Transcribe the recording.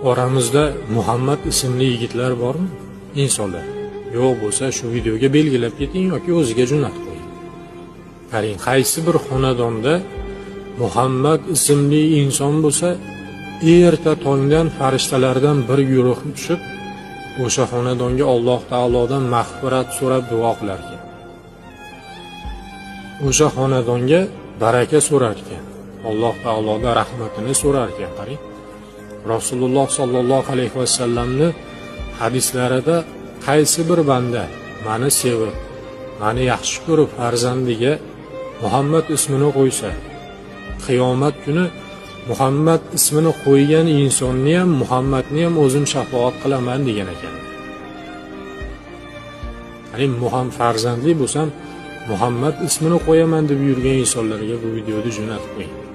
Oramizda Muhammad ismli yigitlar bormi? Insonlar. Yo'q bo'lsa shu videoga belgilab keting yoki o'ziga jo'natib qo'ying. Qarang, qaysi bir xonadonda Muhammad ismli inson bo'lsa, erta tongdan farishtalardan bir guruh tushib, o'sha xonadonga Alloh taolodan mag'firat so'rab duo qilar ekan. O'sha xonadonga baraka so'rar ekan. Alloh taolodan rahmatini so'rar ekan, qarang. Rasululloh sallallohu alayhi vasallamni hadislarida qaysi bir banda meni sevib, meni yaxshi ko'rib farzandiga Muhammad ismini qo'ysa, qiyomat kuni Muhammad ismini qo'ygan insonni ham, Muhammadni ham o'zim shafoat qilaman degan ekan. Ya'ni Muhammad farzandli bo'lsam, Muhammad ismini qo'yaman deb yurgan insonlarga bu videoni jo'natib qo'ying.